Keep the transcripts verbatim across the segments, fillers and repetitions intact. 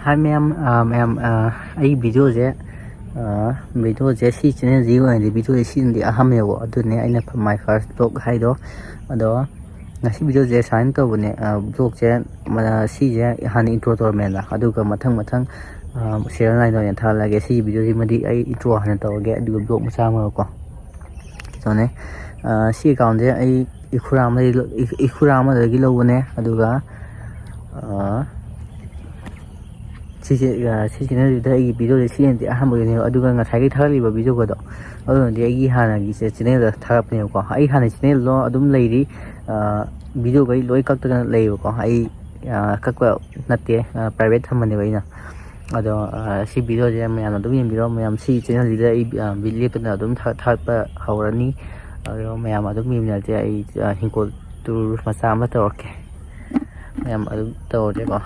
ꯍꯥꯏ ꯃꯌꯥꯝ, ꯑ, ꯃꯌꯥꯝ, ꯑ, ꯑꯩ ꯚꯤꯗꯤꯑꯣꯁꯦ, ꯑ, ꯚꯤꯗꯤꯑꯣꯁꯦ ꯁꯤ ꯆꯦꯅꯦꯜꯁꯤꯒꯤ ꯑꯣꯏꯅꯗꯤ ꯚꯤꯗꯤꯑꯣꯁꯦ ꯁꯤꯅꯗꯤ ꯑꯍꯥꯟꯕꯅꯦꯕ, ꯑꯗꯨꯅꯦ ꯑꯩꯅ my first vlog ꯍꯥꯏꯗꯣ꯫ ꯑꯗꯣ ꯉꯁꯤ ꯚꯤꯗꯤꯑꯣꯁꯦ ꯁꯨꯃꯥꯏꯅ ꯇꯧꯕꯅꯦ, ꯑ, vlogꯁꯦ, ꯃ-, ꯁꯤꯁꯦ ꯍꯥꯟꯅ intro ꯇꯧꯔꯝꯃꯦꯅ, ꯑꯗꯨꯒ ꯃꯊꯪ ꯃꯊꯪ, ꯑ, serial ꯅꯥꯏꯅ ꯑꯣꯏꯅ ꯊꯥꯍꯜꯂꯒꯦ꯫ ꯁꯤꯒꯤ ꯚꯤꯗꯤꯑꯣꯁꯤꯃꯗꯤ ꯑꯩ intro ꯍꯥꯟꯅ ꯇꯧꯔꯒꯦ, ꯑꯗꯨꯒ vlog ꯃꯆꯥ ꯑꯃꯒꯀꯣ꯫ ꯀꯩꯅꯣꯅꯦ, ꯑ, ꯁꯤ accountꯁꯦ ꯑꯩ ꯏꯈꯨꯔꯥ ꯑꯃꯗꯒꯤ ꯂꯧ-, ꯏ-, ꯏꯈꯨꯔꯥ ꯑꯃꯗꯒꯤ ꯂꯧꯕꯅꯦ, ꯑꯗꯨꯒ, ꯑ, ꯁꯤꯁꯦ, ꯑ, ꯁꯤ channelꯁꯤꯗ ꯑꯩꯒꯤ ꯚꯤꯗꯤꯑꯣꯁꯦ ꯁꯤꯅꯗꯤ ꯑꯍꯥꯟꯕ ꯑꯣꯏꯗꯣꯏꯅꯦꯕ, ꯑꯗꯨꯒ ꯉꯁꯥꯏꯒꯤ ꯊꯥꯒꯠꯂꯤꯕ ꯚꯤꯗꯤꯑꯣꯒꯗꯣ ꯑꯗꯨꯅꯗꯤ ꯑꯩꯒꯤ ꯍꯥꯟꯅꯒꯤ ꯆꯦ-, channelꯗ ꯊꯥꯒꯠꯄꯅꯦꯕꯀꯣ꯫ ꯑꯩ ꯍꯥꯟꯅ channelꯗꯣ ꯑꯗꯨꯝ ꯂꯩꯔꯤ, ꯑ, ꯚꯤꯗꯤꯑꯣꯈꯩ ꯂꯣꯏ ꯀꯛꯇꯅ ꯂꯩꯌꯦꯕꯀꯣ꯫ ꯑꯩ, ꯑ, ꯀꯛꯄ ꯅꯠꯇꯦ, ꯑ, private ꯊꯝꯕꯅꯦꯕ ꯑꯩꯅ꯫ ꯑꯗꯣ, ꯑ, ꯁꯤ ꯚꯤꯗꯤꯑꯣꯁꯦ ꯃꯌꯥꯝꯅ ꯑꯗꯨꯝ ꯌꯦꯡꯕꯤꯔꯣ꯫ ꯃꯌꯥꯝ ꯁꯤ channelꯁꯤꯗ ꯑꯩ, ꯑ, ꯕꯤꯠ ꯂꯦꯞꯇꯅ ꯑꯗꯨꯝ ꯊꯥ-, ꯊꯥꯒꯠꯄ ꯍꯧꯔꯅꯤ꯫ ꯑꯗꯣ ꯃꯌꯥꯝ ꯑꯗꯨꯝ ꯌꯦꯡꯃꯤꯟꯅꯁꯦ꯫ ꯑꯩ, ꯑ, ꯍꯤꯡꯈꯣꯜ tour ꯃꯆꯥ ꯑꯃ ꯇꯧꯔꯛꯀꯦ꯫ ꯃꯌꯥꯝ ꯑꯗꯨꯝ ꯇꯧꯔꯁꯦꯀꯣ꯫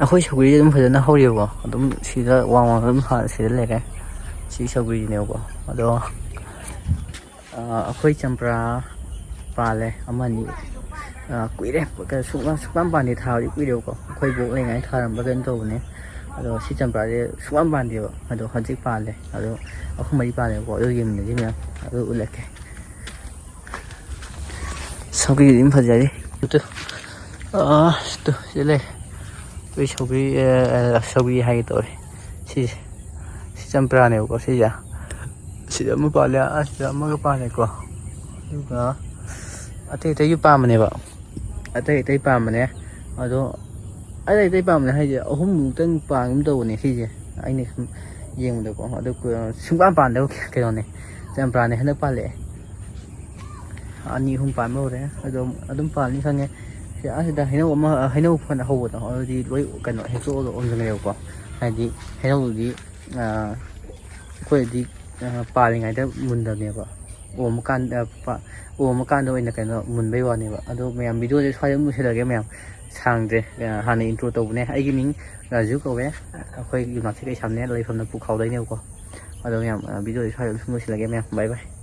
ꯑꯩꯈꯣꯏ ꯁꯧꯒ꯭ꯔꯤꯁꯦ ꯑꯗꯨꯝ ꯐꯖꯅ ꯍꯧꯔꯤꯕꯀꯣ꯫ ꯑꯗꯨꯝ ꯁꯤꯗ ꯋꯥꯡ ꯋꯥꯡ ꯑꯗꯨꯝ ꯍꯥ-, ꯁꯤꯗ ꯂꯩꯔꯦ꯫ ꯁꯤ ꯁꯧꯒ꯭ꯔꯤꯁꯤꯅꯦꯕꯀꯣ꯫ ꯑꯗꯣ, ꯑ, ꯑꯩꯈꯣꯏ ꯆꯝꯄ꯭ꯔꯥ ꯄꯥꯜꯂꯦ ꯑꯃꯅꯤ꯫ ꯑ, ꯀꯨꯏꯔꯦ꯫ ꯀ-, ꯁꯨꯡ-, ꯁꯨꯡꯄꯥꯟ ꯄꯥꯟꯗꯦ꯫ ꯊꯥꯕꯗꯤ ꯀꯨꯏꯔꯦꯕꯀꯣ꯫ ꯑꯩꯈꯣꯏ ꯕꯣꯛ ꯂꯩꯉꯥꯏ ꯊꯥꯔꯝꯕ ꯀꯩꯅꯣ ꯇꯧꯕꯅꯦ꯫ ꯑꯗꯣ ꯁꯤ ꯆꯝꯄ꯭ꯔꯥꯁꯦ ꯁꯨꯡꯄꯥꯟ ꯄꯥꯟꯗꯦꯕ꯫ ꯑꯗꯣ ꯍꯧꯖꯤꯛ ꯄꯥꯜꯂꯦ꯫ ꯑꯗꯣ ꯑꯍꯨꯝ ꯃꯔꯤ ꯄꯥꯜꯂꯦꯕꯀꯣ꯫ ꯑꯗꯨ ꯌꯦꯡꯃꯤꯟꯅꯁꯤ ꯃꯌꯥꯝ꯫ ꯑꯗꯨ ꯎꯠꯂꯛꯀꯦ꯫ ꯁꯧꯒ꯭ꯔꯤꯗꯤ ꯑꯗꯨꯝ ꯐꯖꯔꯤ꯫ ꯇꯨ, ꯑꯥ, ꯇꯨ, ꯁꯤ ꯂꯩ꯫ ꯑꯩꯈꯣꯏ ꯁꯧꯒ꯭ꯔꯤ, ꯑ, ꯑ, ꯁꯧꯒ꯭ꯔꯤ ꯍꯥꯏꯒꯦ ꯇꯧꯔꯦ꯫ ꯁꯤꯁꯦ꯫ ꯁꯤ ꯆꯝꯄ꯭ꯔꯥꯅꯦꯕꯀꯣ, ꯁꯤꯁꯦ꯫ ꯁꯤꯗ ꯑꯃ ꯄꯥꯜꯂꯦ, ꯑꯁꯤꯗ ꯑꯃꯒ ꯄꯥꯜꯂꯦꯀꯣ꯫ ꯑꯗꯨꯒ ꯑꯇꯩ ꯑꯇꯩꯁꯨ ꯄꯥꯝꯕꯅꯦꯕ꯫ ꯑꯇꯩ ꯑꯇꯩ ꯄꯥꯝꯕꯅꯦ꯫ ꯑꯗꯣ ꯑꯇꯩ ꯑꯇꯩ ꯄꯥꯝꯕꯅꯦ ꯍꯥꯏꯁꯦ, ꯑꯍꯨꯝꯃꯨꯛꯇꯪ ꯄꯥꯟꯒꯨꯝ ꯇꯧꯕꯅꯦ ꯁꯤꯁꯦ꯫ ꯑꯩꯅ ꯁꯨꯝ ꯌꯦꯡꯕꯗꯀꯣ꯫ ꯑꯗꯨ ꯀꯨ-, ꯁꯨꯡꯄꯥꯟ ꯄꯥꯟꯗꯕ ꯀꯩꯅꯣꯅꯦ꯫ ꯆꯝꯄ꯭ꯔꯥꯅꯦ ꯍꯟꯗꯛ ꯄꯥꯜꯂꯛꯑꯦ꯫ ꯑꯅꯤ ꯑꯍꯨꯝ ꯄꯥꯟꯕ ꯍꯧꯔꯦ꯫ ꯑꯗꯣ ꯑꯗꯨꯝ ꯄꯥꯜꯅꯤ ꯈꯪꯉꯦ꯫ ꯁꯤ ꯑꯁꯤꯗ ꯍꯩꯅꯧ ꯑꯃ, ꯍꯩꯅꯧ ꯐꯅ ꯍꯧꯕꯗꯣ, ꯑꯗꯨꯗꯤ ꯂꯣꯏ ꯀꯩꯅꯣ ꯍꯦꯛꯇꯣꯛꯑꯒ ꯑꯣꯝꯁꯤꯟꯈ꯭ꯔꯦꯕꯀꯣ꯫ ꯍꯥꯏꯗꯤ ꯍꯩꯅꯧꯗꯨꯗꯤ, ꯑ, ꯑꯩꯈꯣꯏꯗꯤ, ꯑ, ꯄꯥꯜꯂꯤꯉꯩꯗ ꯃꯨꯟꯗꯕꯅꯦꯕ꯫ ꯑꯣꯝꯃꯀꯥꯟꯗ, ꯄ-, ꯑꯣꯝꯃꯀꯥꯟꯗ ꯑꯣꯏꯅ ꯀꯩꯅꯣ ꯃꯨꯟꯕꯩ ꯋꯥꯅꯦꯕ꯫ ꯑꯗꯣ ꯃꯌꯥꯝ, ꯚꯤꯗꯤꯑꯣꯁꯦ ꯁ꯭ꯋꯥꯏꯗ ꯑꯗꯨꯝ ꯂꯣꯏꯁꯤꯜꯂꯒꯦ ꯃꯌꯥꯝ꯫ ꯁꯥꯡꯗ꯭ꯔꯦ꯫ ꯑ, ꯍꯥꯟꯅ intro ꯇꯧꯕꯅꯦ꯫ ꯑꯩꯒꯤ ꯃꯤꯡ ꯔꯥꯖꯨ ꯀꯧꯋꯦ꯫ ꯑꯩꯈꯣꯏ ꯌꯨꯝꯅꯥꯛꯁꯤ ꯀꯩꯁꯥꯝꯅꯦ, ꯂꯩꯐꯝꯅ ꯄꯨꯈꯥꯎꯗꯩꯅꯦꯕꯀꯣ꯫ ꯑꯗꯣ ꯃꯌꯥꯝ, ꯑ, ꯚꯤꯗꯤꯑꯣꯁꯦ ꯁ꯭ꯋꯥꯏꯗ ꯑꯗꯨꯝ ꯂꯣꯏꯁꯤꯜꯂꯒꯦ ꯃꯌꯥꯝ꯫ Bye bye꯫